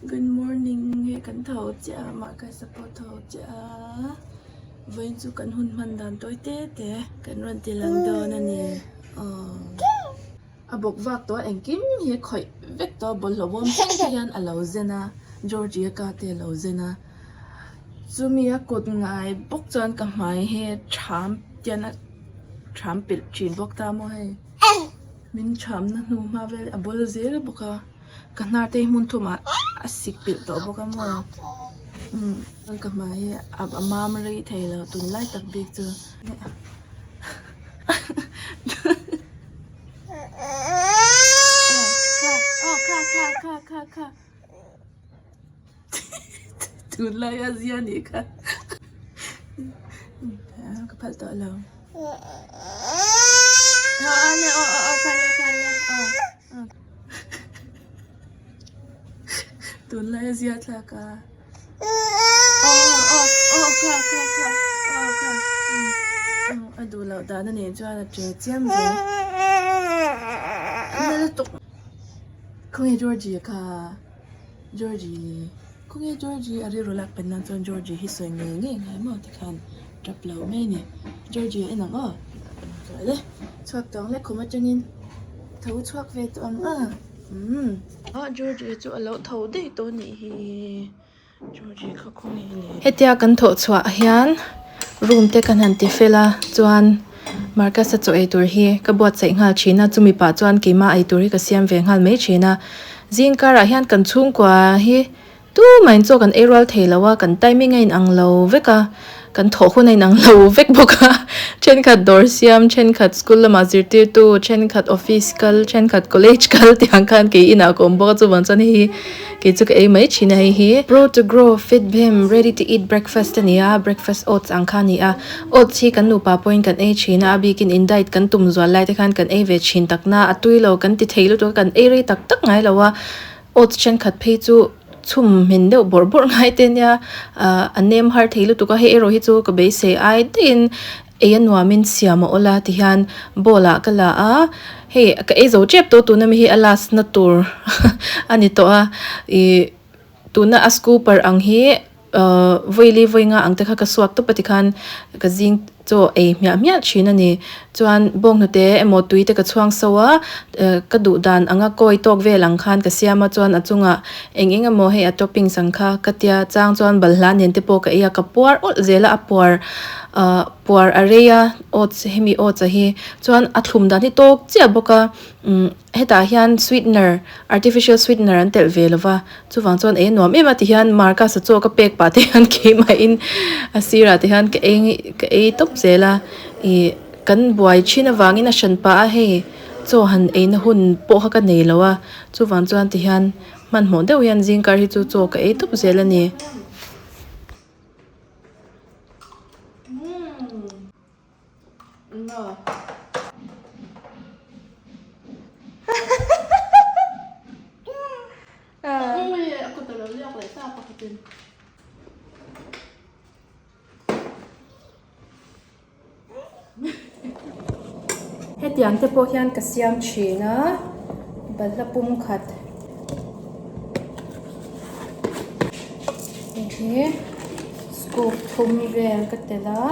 Good morning hei kan tho chiah a mah ka support tho chiah a vawiin chu kan hun hman dan tawi te te kan rawn ti lang dawn a ni aww a bawk vak tawh a engkim hi a khawih vek tawh a bawlhhlawh bawm thleng te hian a lo zen a Georgie a ka te a lo zen a chumi a kut ngai bawk chuan ka hmai hi ṭham tian a ṭham pilh ṭhin bawk ta maw hei min ṭhamna hnu hma vel a bawl zel bawk a. Ka hnar te hi hmun thumah a sik pilh tawh bawk a maw umm ka hmai hi a mam rei thei lo tunlai tak bik chu tunlai a zia nih kha ka phal tawh lo Tunlai a zia thlak a aw aw aw kha kha kha aw kha a duh loh dan a nih chuan a che chiam zel a lutuk khawnge Georgie kha Georgie khawnge Georgie a rilru lak pen nan chuan Georgie hi sawi ngei ngei ngai maw tikhan tap lo mai a ni Georgie a en ang aw chuan e chhuak tawng lek khum atangin tho chhuak ve tawh ang a umm ah Georgie chu a lo tho daih tawh a nih hi Georgie kha khawnge le. Hetia kan thawh chhuah hian room te kan han ti fel a chuan Marcus a chaw ei tur hi ka buatsaih nghal thin a chumi pah chuan keimah ei tur hi ka siam ve nghal mai thin a zing karah hian kan chhungkua hi Tumah in chaw kan ei rual thei lo a, kan timing a inang lo vek a, kan thawh hun a inang lo vek bawk a, thenkhat dawr siam, thenkhat school lamah zirtirtu, thenkhat office kal, thenkhat college kal tih ang khan kei inah ka awm bawk a, chuvang chuan hei hi kei chu ka ei mai thin a hei hi. Pro to grow fit bhim ready to eat breakfast a ni a, breakfast oats ang kha a ni a, oats hi kan nupa pawhin kan ei thin a, a bikin in diet kan tum zual lai te khan kan ei ve thin tak na, a tui lo kan ti thei lutuk a, kan ei rei tak tak ngai lo a. Oats thenkhat phei chu chhum hmin deuh bawrh bawrh ngai te nia ah a nem har thei lutuk a hei erawh hi chu ka beisei ai daihin ei a nuamin siam a awl a tihian bowl ah ka la a hei ka ei zo tep tawh tuna mi hi a last na tur a ni tawh a ih tuna a scooper ang hi. Ahh vawili vawi nga ang te kha ka suak tawp a tikhan ka zing chaw ei hmiah hmiah thin a ni. Chuan bawnghnute emaw tui te ka chhuang so a, ka duh dan anga kawi tawk vel ang khan ka siam a chuan a chungah eng eng emaw hei a toppings ang kha ka tia chang chuan balhla nen te pawh ka ei a, ka puar awlh zel a, a puar ahh puar a rei a oats hemi oats a hi chuan a thlum dan hi tawk chiah bawk a umm. Hetah hian sweetener, artificial sweetener an telh ve lova, chuvang chuan ei a nuam em a tihian Marcus a chaw ka pek pah te hian keimahin a sirah te hian ka ei ka ei tawp zel a, ih kan buai thin avangin a hran pah a hei chaw han eina hun pawh kha ka nei lo a, chuvang chuan tihian hmanhmawh deuh hian zingkar hi chu chaw ka ei tawp zel a ni. Hetiang te pawh hian ka siam thin a balhla pum khat hei hi scoop thum vel ka telh a.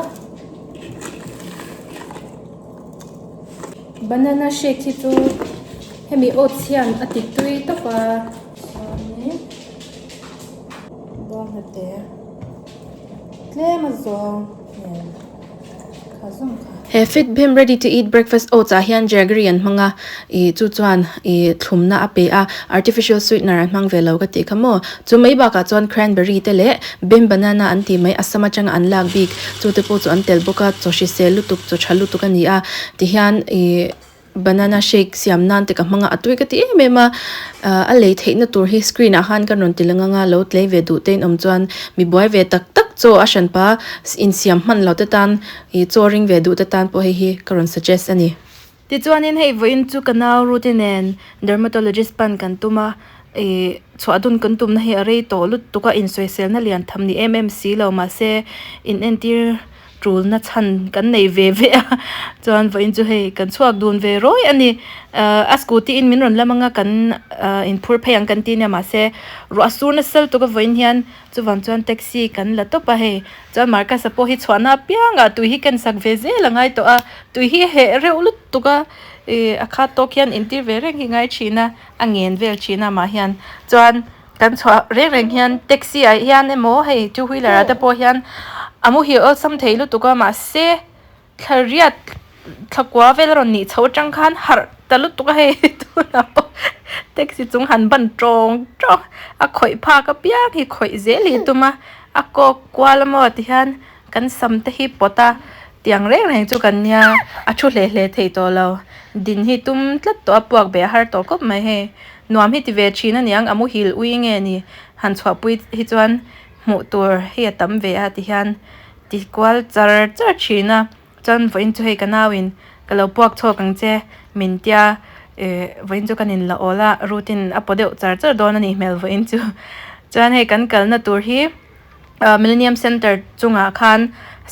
Banana shake hi chu hemi oats hian a ti tui tawp a chuanin bawnghnute tlem a zawng nen kha zawng kha. He fit bhim ready to eat breakfast oats ah hian jaggery an hmang a ih chu chuan ih thlumna a pe a artificial sweetener an hmang ve lo ka tih kha maw chu mai bakah chuan cranberry te leh bim banana an tih mai Assam atanga an lak bik chu te pawh chu an tel bawk a chaw hrisel lutuk chaw tha lutuk a ni a tihian ih banana shake siam nan te ka hmang a a tui ka ti em em a ah a lei theihna tur hi screen ah khan kan rawn ti lang ang a lo tlei ve duh te in awm chuan mi buai ve tak tak chaw a hranpa insiam hman lo te tan ih chaw ring ve duh te tan pawh hei hi ka rawn suggest a ni. Tichuanin hei vawiin chu ka nau Ruth-i nen dermatologist pan kan tum a, ih chhuah dun kan tumna hi a rei tawh lutuk a, insawiselna lian tham ni em em si lo mahse in entir. Tulna chhan kan nei ve ve a, chuan vawiin chu hei kan chhuak dun ve rawi a ni. A scooty in min rawn lam anga kan inphur phei ang kan ti nia mahse ruah sur nasa lutuk a vawiin hian chuvang chuan taxi kan la tawp a hei. Chuan Marcus-a pawh hi chhuahna apiangah tui hi ken sak ve zel a ngai tawh a, tui hi a heh reuh lutuk a, ih a khat tawk hian intir ve reng hi ngai thin a, a ngen vel thin a amah hian chuan. Kan chhuah reng reng hian taxi ah hian emaw hei two wheeler ah te pawh hian a muhil awlsam thei lutuk a mahse thla riat thla kua vel a rawn nih chhoh atang khan harh ta lutuk a hei tunah pawh taxi chung han ban tawng tawng a khawih phak apiang hi khawih zel hi a tum a a kawk kual a maw tihian kan sam te hi pawt a tiang reng reng chu kan nia a thu hle hle thei tawh lo din hi tum tlat tawh a puak ve a har tawh khawp mai hei. Nuam hi ti ve thin a niang, a muhil ui nge ni han chhuahpui hi chuan hmuh tur hi a tam ve a tihian ti kual char char thin a, chuan vawiin chu hei ka nauin ka lo puak chhuak ang che min tia eh vawiin chu kan in la awl a routine a paw deuh char char dawn a nih hmel vawiin chu chuan hei kan kalna tur hi ah millennium center chungah khan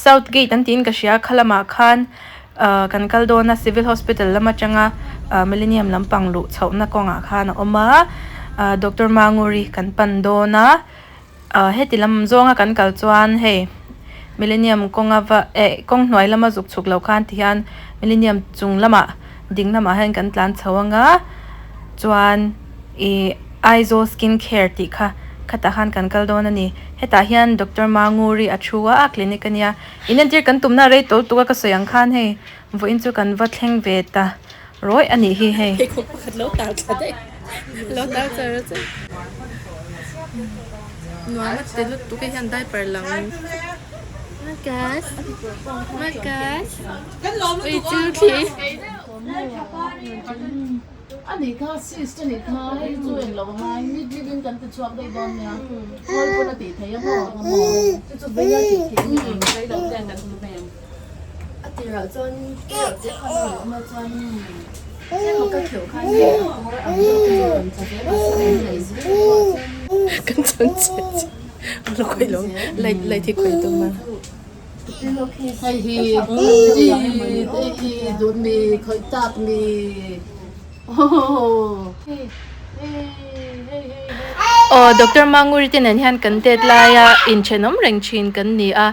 south gate an tiin ka hria kha lamah khan ah kan kal dawn a civil hospital lam atanga ah millennium lampang luh chhohna kawngah khan a awm a ah doctor Manguri kan pan dawn a ah heti lam zawnga kan kal chuan hei millennium kawnga va eh kawng hnuai lama zuk chhuk loh khan tihian millennium chung lamah ding lamah hian kan tlan chho anga chuan ih Aizawl skin care tih kha khatah khan kan kal dawn a ni. Hetah hian Doctor Manguri a thu a, a clinic a nia. In entir kan tumna rei tawlh tuk a ka sawi ang khan hei vawiin chu kan va thleng ve ta rawih a nih hi hei. Pheikhawk pakhat lo tar thla daih lo tar char a che. Nuam a ti lutuk hei hian diaper lang. Marcus Marcus ui chil thli. A nih kha cyst a nih kha hei chu eng lo ngai nit nit in kan ti chhuak daih dawn nia khawl pawn a tih theih a maw chu chu vei a tih theih a ni rei lo ten kan tum em. A tirah chuan tirah te khan a rawn awm a chuan tlem a ka kheuh khan hei a kawr ang deuh te chu a rawn tla zel a a in ngaih zel a pawh chuan kan chhan che che a lo khawih lo light light hi khawih tum a. Hei hi i duh mi khawih tak mi Aw Doctor Manguri te nen hian kan tet laia inthenawm reng thin kan ni a,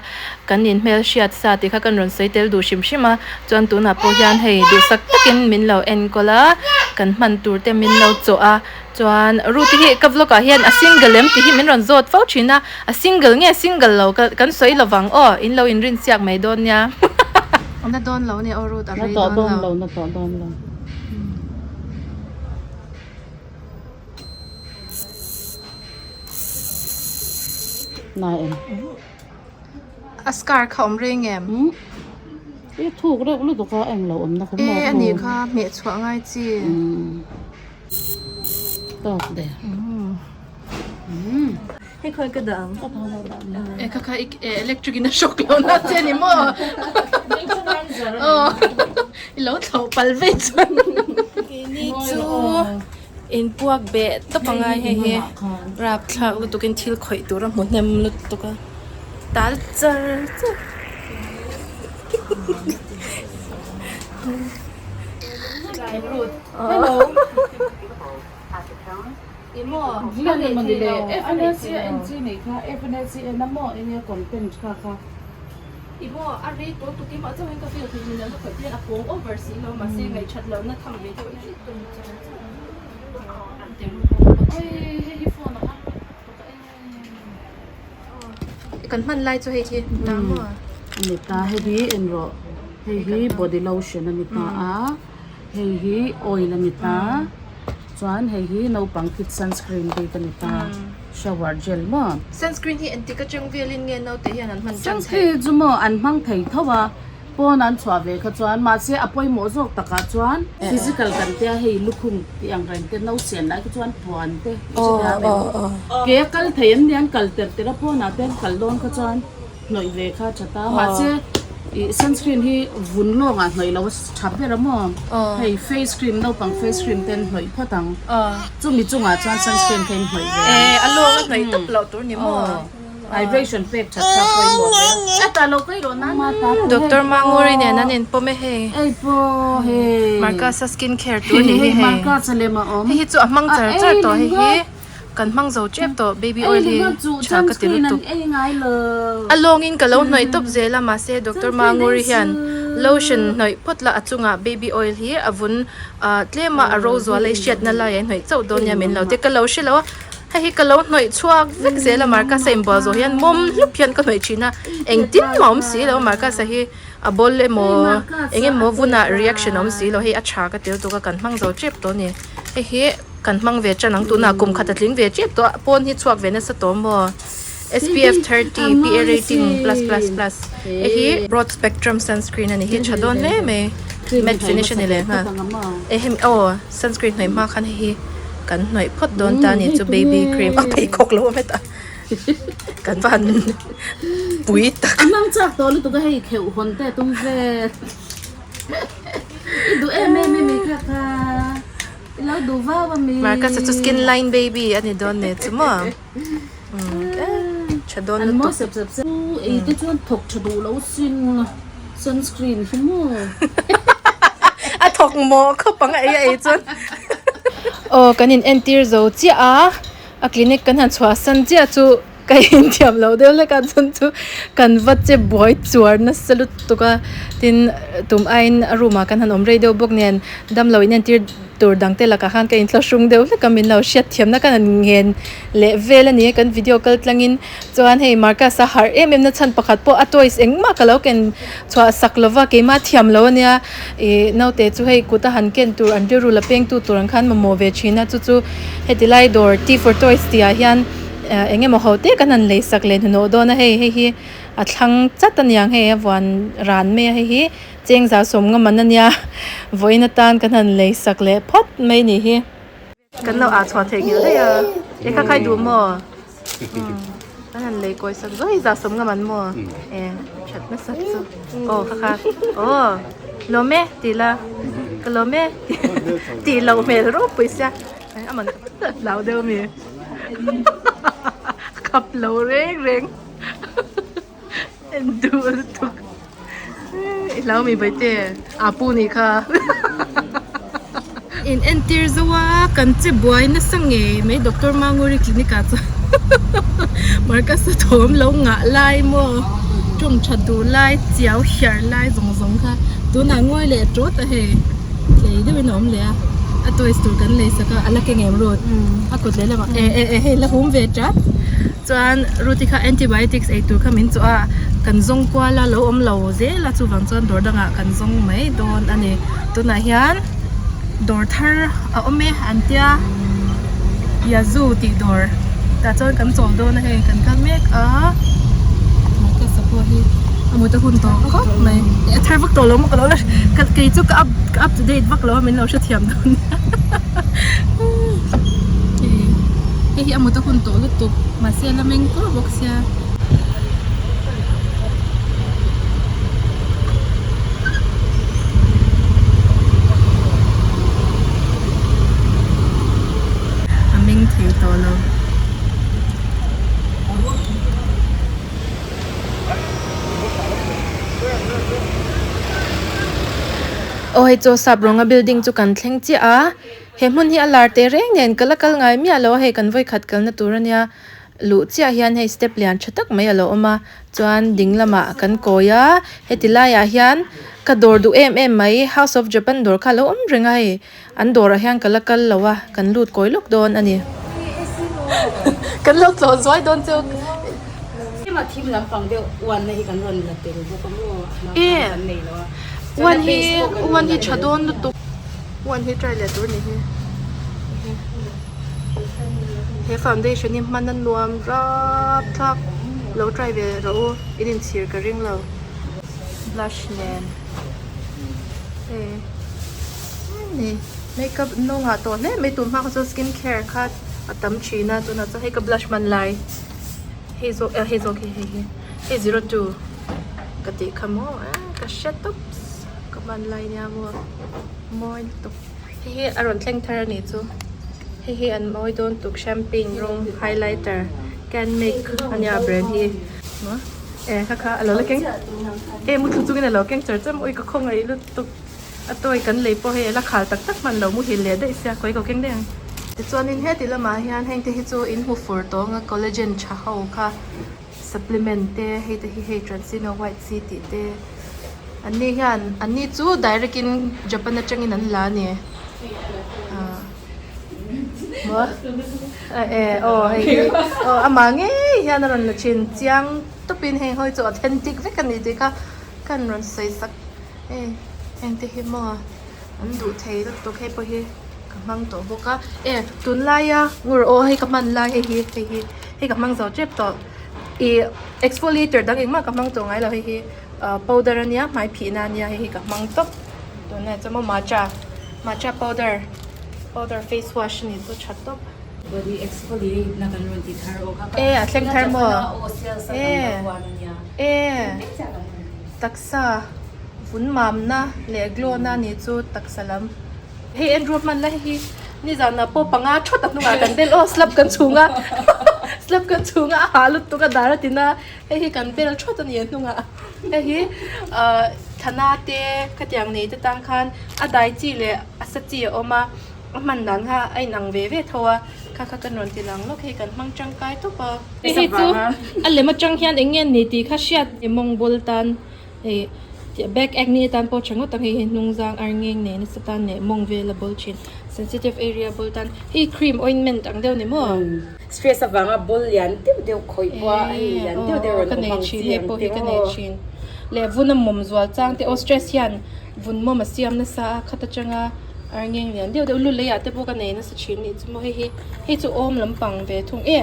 kan inhmel hriat sa tih kha kan rawn sawi tel duh hrim hrim a, chuan tunah pawh hian hei duhsak takin min lo enkawl a, kan hman tur te min lo chawh a. Chuan Ruth hi ka vlog ah hian a single em tih hi min rawn zawt fo thin a, a single nge single lo ka kan sawi lovang aw, in lo inrin siak mai dawn nia. Na dawn lo nia aw Ruth a rei dawn lo. Na tawh dawn lo. Na em. A scar kha awm reng em? I thuk reuh lutuk a englo awmna kha maw. E a nih kha hmeh chhuah ngai chi. Tawk de. Hei khawi ka dah ang. E kha kha electric in a shock lo na che ni maw. Aw i lo thlauh pal vei chuan. Keini chu inpuak beh tawp ang a hei hi rapthlak lutuk in thil khawih tur a hmu hnem lutuk a tal char char. Kan hman lai chu hei khi ta maw? A ni ta, hei hi en rawh, hei hi body lotion a ni ta a, hei hi oil a ni ta, chuan hei hi naupang kid sunscreen bik a ni ta, shower gel maw? Sunscreen hi engtik atang velin nge naute hian an hman tan theih? Sunscreen chu maw an hmang thei tho a. Pawn an chhuah ve kha chuan mahse a pawimawh zawk takah chuan physical kan tia hei lukhum tih ang reng te no sian lai kha chuan puan te i hre thei a ke a kal thei an nia an kal ter ter a pawnah te an kal dawn kha chuan hnawih ve kha a tha ta mahse ih sunscreen hi vun lawngah hnawih lo a tha ber a maw hei face cream naupang face cream te an hnawih phawt ang chumi chungah chuan sunscreen kha in hnawih ve ang. A lawng a hnawih tawp loh tur ni maw? Hydration pek that kha pawimawh hle. A ta lo kai rawh nan nan. Doctor Manguri nen an inpawm e hei. Ei pawh hei. Marcus-a skin care tur ni hi hei. Marcus a lem a awm. Hei hi chu a hmang char char tawh hei hi. Kan hmang zo tep tawh baby oil hi tha ka ti lutuk. A lawngin ka lo hnawih tawp zel a mahse Doctor Manguri hian lotion hnawih phawt la a chungah baby oil hi a vun ah tlem a a ro zual a i hriatna lai a hnawih chauh dawn nia min lo ti ka lo hre lo a hei hi ka lo hnawih chhuak vek zel a Marcus a inbual zawh hian mawm hlup hian ka hnawih thin a engtin mah awm si lo Marcus a hi a ball emaw eng emaw vunah reaction a awm si lo hei a tha ka ti lutuk a kan hmang zo tep tawh a ni hei hi kan hmang ve tan ang tunah kum khat a tling ve tep tawh a pawn hi chhuak ve nasa tawh maw SPF 30 PA rating plus plus plus hei hi broad spectrum sunscreen a ni hi tha dawn hle mai matte finish a ni leh nghal eh hemi aw sunscreen hnawih hma khan hei hi kan hnawih phawt dawn ta a ni chu baby cream a pheikhawk lo a hmet a. Kan van pui tak. A hmang chak tawh lutuk a hei kheuh hawn te tum vel. I duh em em emi kha kha. I lo duh vau a mi. Marcus a chu skin line baby a ni dawn nen chu maw. Tha dawn lutuk. An mawi sep sep sep. Ei te chuan thawk tha duh lo sin sunscreen hi maw. A thawk maw khawp ang a ei a ei chuan. Aw kan in entir zo chiah a. A clinic kan han chhuah san chiah chu ka inthiam loh deuh hlek a chuan chu kan va che buai chuar nasa lutuk a tin tum aiin a room ah kan han awm rei deuh bawk nen damlo in entir tur dang te lakah khan ka inthlahrung deuh hlek a min lo hriat thiamna ka han ngen leh vel a ni a kan video kal tlangin chuan hei Marcus a harh em em na chhan pakhat pawh a toys engmah ka lo ken chhuah sak lova keimah thiam lo a nia Ih naute chu hei kut a han ken tur an rilru la peng tu tur ang khan mamawh ve thin a chu chu heti lai dawr tea for toys tih ah hian eh eng emaw ho te kan han lei sak leh hnuhnawh dawn a hei hei hi a thlang chat a niang hei a vuan ran mai a hei hi chengza sawm nga man a nia vawiin atan kan han lei sak leh phawt mai ni hi. Kan lo ah chhuah theih nghilh daih a, e kha khai duh maw? Kan han lei kawi sak zawk hi zah sawm ngam an maw? E that nasa chu aw kha kha aw lawm e tih la ka lawm e tih loh hmel ropui sia a man hlau deuh ami khap lo reng reng en duh lutuk i hlau mi baite a pu nih kha in entir zo a kan che buai nasa ngei mai doctor Manguri clinic ah chuan Marcus a thawm lo ngah lai maw tawng tha duh lai chiau hiar lai zawng zawng kha tunah ngawi leh tawt a hei tlei deuhin a awm leh a a toys tur kan lei sak a a la keng em rut a kut lehlamah eh eh eh hei la hum ve tat. Chuan Ruth-i kha antibiotics ei tur kha min chawh a, kan zawng kual a lo awm lo zel a chuvang chuan dawr dangah kan zawng mai dawn a ni. Tunah hian dawr thar a awm e an tia Yazoo tih dawr tah chuan kan chawl dawn a hei kan kal mek a Marcus-a pawh hi a mut a hun tawh khawp mai a thar vak tawh lo maw ka lo la kei chu ka up to date vak lo a min lo hrethiam dawn nia. Hei hi a mut a hun tawh lutuk mahse a la meng kur bawk sia. A meng thei tawh lo. Aw hei chaw sap rawnga building chu kan thleng chiah a he hmun hi a lar teh reng nen ka la kal ngai miah lo a hei kan vawi khat kalna tur ania luh chiah hian hei step lian tha tak mai a lo awm a chuan ding lamah kan kawi a heti laiah hian ka dawr duh em em mai house of japan dawr kha a lo awm reng a hei an dawrah hian ka la kal lo a kan lut kawi lawk dawn a ni. Kan lo tlawh zuai dawn chu. Ema thim lampang deuh uan na hi kan rawn la tel bawk a maw a hma khan kan nei lo a. Uan hi uan hi tha dawn lutuk. Uan hi try leh tur ni hi. He foundation hi hman a nuam rap thlak lo try ve rawh u in inchhir ka ring lo. Blush nen hei ni makeup no ngah tawh hle mai tun hma kha chuan skin care kha a tam thin a tunah chuan hei ka blush hman lai hei zawk ah hei zawk hi hei hi hei 02 ka tih kha maw eh ka hre tawp ka hman lai nia maw mawi lutuk hei hi a rawn thleng thar a nih chu hei hi an mawi dawn tuk champagne rawng highlighter. Canmake ania brand hi maw e kha kha alo la keng e muthlu chungin alo keng char char ui ka khawngaih lutuk a toy kan lei pawh hei ala khal tak tak hman lo muhil leh daih sia khawi ka keng daih ang. Tichuanin heti lamah hian heng te hi chu in hmu fur tawng a collagen tha ho kha supplement te hei te hi hei transino white sea tih te an ni hian an ni chu direct in Japan atangin an la a ni ah. Maw e aw hei hi aw amah ngei hian a rawn la thin chiang tawpin heng hawi chu authentic vek a ni tih kha ka han rawn sawi sak hei heng te hi maw an duh thei lutuk hei pawh hi ka hmang tawh bawk a e tunlaia ngur aw hei ka hman lai hei hi hei hi hei ka hmang zo tep tawh ih exfoliator dang engmah ka hmang tawh ngai lo hei hi ah powder ania hmai phihna ania hei hi ka hmang tawp tunah chuan maw matcha matcha powder. Powder face wash a ni chu tha tawp. Body exfoliate na kan rawn ti thar aw kha. E a thleng thar maw? E e taksa vun mamna leh glow na ni chu taksa lam. Hei Andrew a hman lai hi nizanah pawh panga thawt a hnungah kan bel aw slap kan chhung a slap kan chhung a a hah lutuk a dar a tina hei hi kan bel thawt a ni a hnungah hei hi ah thana te khatiang nei te tan khan a dai chi leh. A sa chi a awm a, a hman dan kha a inang ve ve tho a, kha kha ka rawn ti lang lawk hei kan hmang tangkai tawp a. Hei chu a lem atang hian eng nge ni tih kha hriat mawng bul tan hei back acne atan pawh tha ngawt ang hei hi hnung zang ar ngeng nei nasa tan leh mawng vel a bul thin sensitive area bul tan hei cream ointment ang deuh ni maw. Stress avanga bul lian deuh deuh khawih pawh a hei lian deuh deuh rawn awm ang chi ang te aw. Leh vun a mawm zual chang te aw stress hian Vun mawm a siam nasa a, khat atanga ar ngeng lian deuh deuh lu leiah te pawh ka nei nasa thin a nih chu maw hei hi hei chu awm lampang ve thung e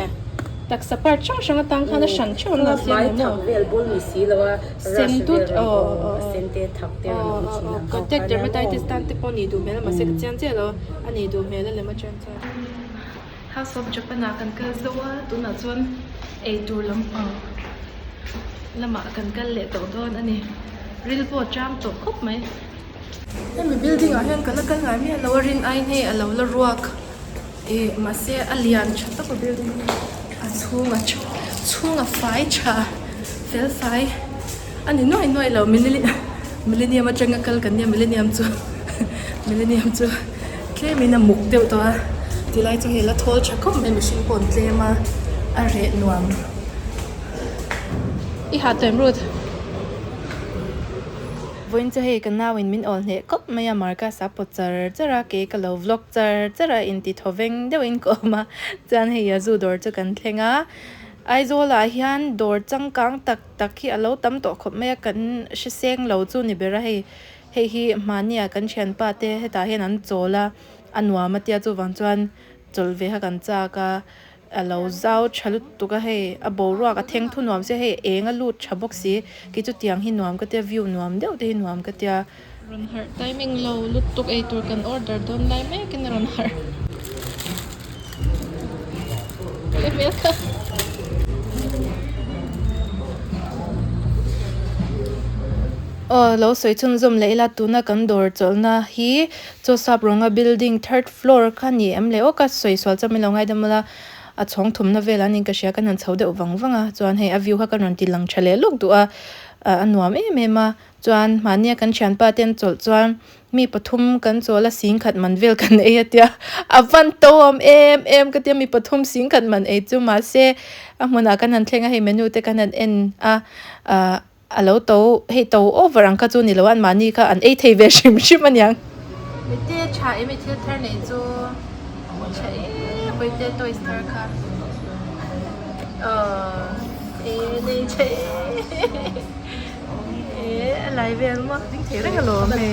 taksa part hrang hrang atang khan a hran theuh an lo siam em maw sen tut aw aw contact dermatitis tan te pawh a nih duh hmel a mahse ka chiang chiah lo a nih duh hmel a lem atang chuan House of Japan ah kan kal zo a tunah chuan eitur lampang lamah kan kal leh tawh dawn a ni ril pawh a chang tawh khawp mai hemi building ah hian ka la kal ngai miah lo a rin aiin hei a lo la ruak ih mahse a lian tha tawp a building hi a chhung a chhung a fai tha fel fai a ni nuai nuai lo millennium atanga kal kan nia millennium chu millennium chu tlemin a muk deuh tawh a tilai chu hei la thawl tha khawp mai mihring pawh an tlem a a reh nuam i ha tawh em Ruth vawiin chu hei ka nau in min awl hneh khawp mai a Marcus a pawt char char a kei ka lo vlog char char a inti thaw veng deuh in ka awm a chuan hei Yazoo dawr chu kan thleng a Aizawl ah hian dawr changkang tak tak hi a lo tam tawh khawp mai a kan hriseng lo chu ni ber a hei. Hei hi hmahnia kan thianpa te hetah hian an chawl a, a nuam a tia chuvang chuan chawlh ve kha kan chak a, a lo zau tha lutuk a hei a boruak a theng thu nuam sia hei eng a lut tha bawk si kei chu tiang hi nuam ka tia view nuam deuh te hi nuam ka tia. Rawn harh timing lo lutuk eitur kan order dawn lai mek in a rawn harh. Aw lo sawi chhunzawm leh ila tuna kan dawr chawlhna hi chaw sap rawnga building third floor kha ni em le aw ka sawi sual chuan min lo ngaidam ula a chhawng thumna velah a niin ka hria kan han chho deuh vang vang a chuan hei a view kha kan rawn ti lang tha leh lawk duh a a nuam em em a chuan mahnia kan thianpa te an chawlh chuan Mi pathum kan chawl a singkhat man vel kan ei a tia a van to awm em em ka tia mi pathum singkhat man ei chu mahse a hmunah kan han thleng a hei menu te kan han en a ah a lo to hei to over ang kha chu ni lo a anmahni kha an ei thei ve hrim hrim a niang. Mite tha em i thil thar nei chu tha em pawite toys thar kha aw e nei tha em. E a lai vel maw ding thei reng alawm hei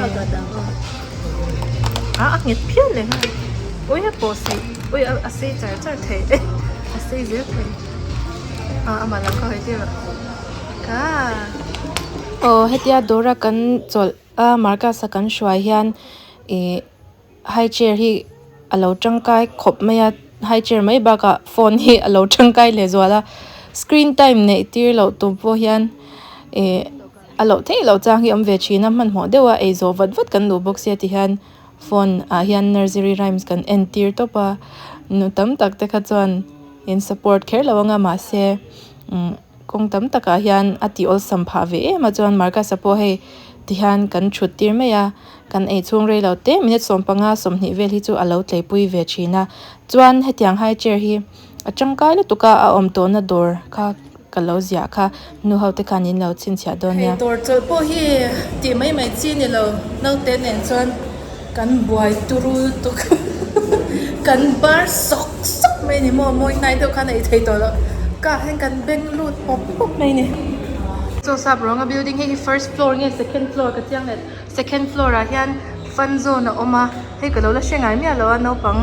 a a nghet phian leh nghal ui a pawh sei ui a sei char char thei a sei zel thei a amah lam kha hawi tir rawh ka aw hetia dawra kan chawlh a marcus a kan hruai hian ih high chair hi a lo tangkai khawp mai a high chair mai bakah phone hi a lo tangkai leh zual a screen time neih tir loh tur pawh hian ih a loh theih loh chang hi a awm ve thin a hmanhmawh deuh a ei zawh vat vat kan duh bawk sia ti hian phone ah hian nursery rhymes kan en tir tawp a nu tam tak te kha chuan. in support kher lo anga mahse umm kawng tam takah hian a tih awlsam phah ve em a chuan Marcus-a pawh hei tihian kan thut tir mai a kan ei chhung rei lo te minute 15 20 vel hi chu a lo tleipui ve thin a chuan hetiang high chair hi a tangkai lutuk a a awm tawhna dawr kha ka lo ziah kha nu ho te khan in lo chhinchhiah dawn nia. Hei dawr chawlh pawh hi tih mai mai chi ni lo naute nen chuan kan buai turu lutuk kan bar sawk sawk mai ni maw mawi hnai deuh khan a ei thei tawh loh ka hian kan beng lut pawp pawp mai ni. Chaw sap ruanga building hei hi first floor nge second floor ka chiang leh second floor ah hian fun zone a awm a hei ka lo la hre ngai miah lo a naupang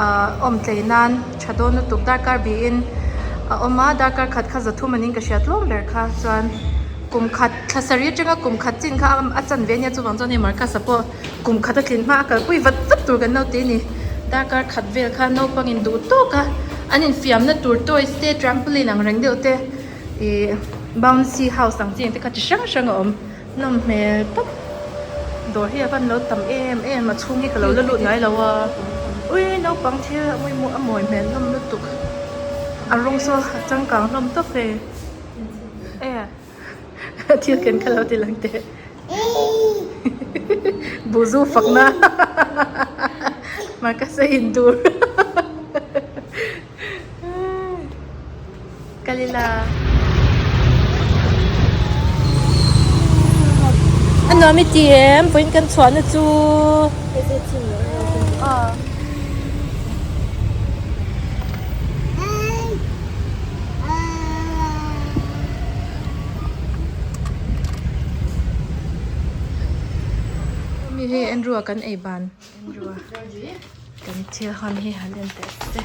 ah awm tlei nan tha dawn lutuk darkar biin a awm a darkar khat kha zathum anin ka hria tlawm ber kha chuan kum khat thla sarih atanga kum khat chin kha a chan ve ania chuvang chuan hei Marcus-a pawh kum khat a tlin hma a kalpui vat vat tur kan lo ti a ni darkar khat vel kha naupang in duh tawk a an infiamna tur toys te trampoline ang reng deuh te ih bouncy house ang chi ang te kha chi hrang hrang a awm. Nawm hmel tawp. Dawr hi a van lo tam em em a chhung hi ka lo la lut ngai lo a. Ui naupang thil a mawi a mawi hmel hlawm lutuk. A rawng saw a changkang hlawm tawp hei. E thil ken kha lo ti lang teh. Buzu fakna Marcus a indur. Kalila. A nuam i ti em vawiin kan chhuahna chu. Mi hei Andrew-a kan ei ban Andrew-a kan thil hawn hi han en teh se.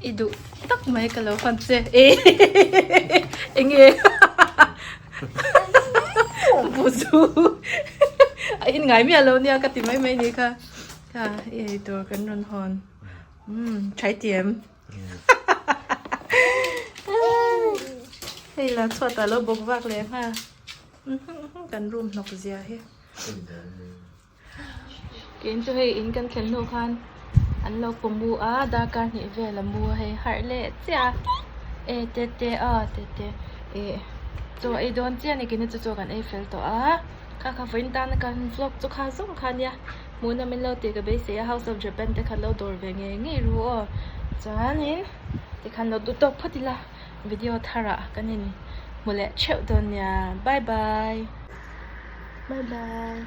I duh tak mai ka lo fan che e enge buzu a in ngai miah lo nia ka ti mai mai ni kha kha i ei tur kan rawn hawn umm try ti em hei la chhuat ah lo bawk vak leh nghal kan room hnawk zia hi. Kein chu hei in kan thlen hnu khan an lo paw mu a darkar hnih vel a mu a hei harh leh chiah a e te te a te te ih chaw ei dawn chiah a ni keini chu chaw kan ei fel tawh a kha kha vawiin tana kan vlog chu kha zawng kha nia hmuhnawm in lo tih ka beisei a house of Japan te kha lo dawr ve ngei ngei ru aw chuanin tikhan lo duh tawk phawt ila video tharah kan in hmu leh theuh dawn nia bye bye. Bye bye.